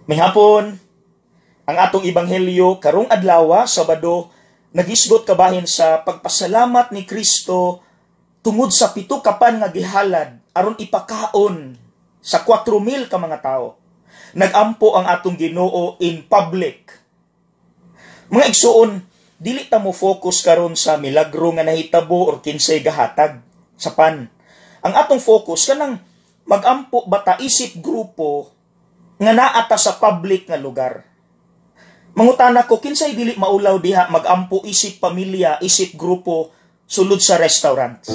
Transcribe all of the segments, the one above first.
Maayong hapon, ang atong ebanghelyo karong adlaw, Sabado, nagisgot kabahin sa pagpasalamat ni Kristo tungod sa pito ka pan nga gihalad aron ipakaon sa 4,000 ka mga tao. Nagampo ang atong Ginoo in public. Mga igsuon, dili ta mo focus karon sa milagro nga nahitabo or kinsay gahatag sa pan. Ang atong focus, kanang magampo bata isip grupo nga naa ta sa public nga lugar. Mangutana ko, kinsay dili maulaw diha magampo isip pamilya, isip grupo sulod sa restaurants?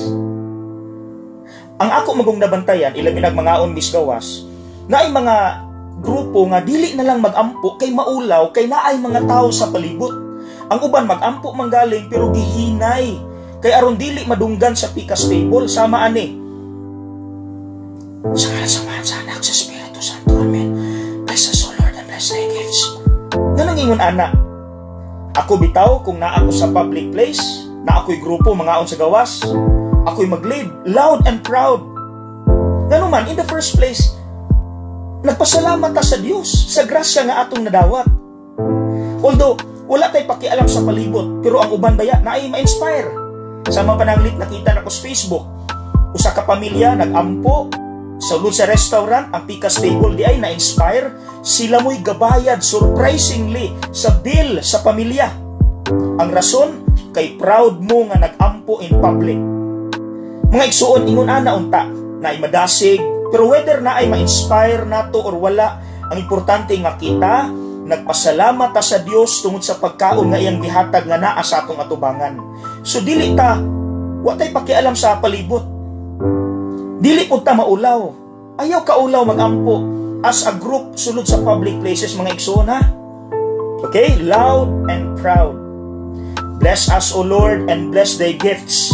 Ang ako magong nabantayan, ilabi nag mangaon mis gawas, naay mga grupo nga dili na lang magampo kay maulaw kay naay mga tao sa palibot. Ang uban magampo manggaling pero gihinay kay aron dili madunggan sa pikas table, sama ani. Sa ngalan sa Amahan, sa Anak, sa Espiritu Santo. Amen. Bless us, O Lord, and bless thy gifts. Nga nangingon ana. Ako bitaw, kung naa ko sa public place, na ako'y grupo mangaon sa gawas, ako'y mag-lead loud and proud. Ngano man, in the first place, nagpasalamat ta sa Dios sa grasya nga atong nadawat. Although, wala tay pakialam sa palibot, pero ang uban baya naay ma-inspire. Sa mga pananglit nakita nako sa Facebook, usa ka pamilya nagampo sa sulod sa restaurant, ang pikas table di ay na-inspire, sila mo'y gabayad surprisingly sa bill sa pamilya. Ang rason, kay proud mo nga nagampo in public. Mga igsuon, ingon ana unta, na ay madasig, pero whether na ay ma-inspire nato or wala, ang importante nga kita, nagpasalamat ta sa Dios tungod sa pagkaon nga iyang gihatag nga naa sa atong atubangan. So dili ta, wa tay pakialam sa palibot. Dili pud ta maulaw. Ayaw kaulaw magampo as a group sulod sa public places, mga igsoon, ha. Okay? Loud and proud. Bless us, O Lord, and bless thy gifts.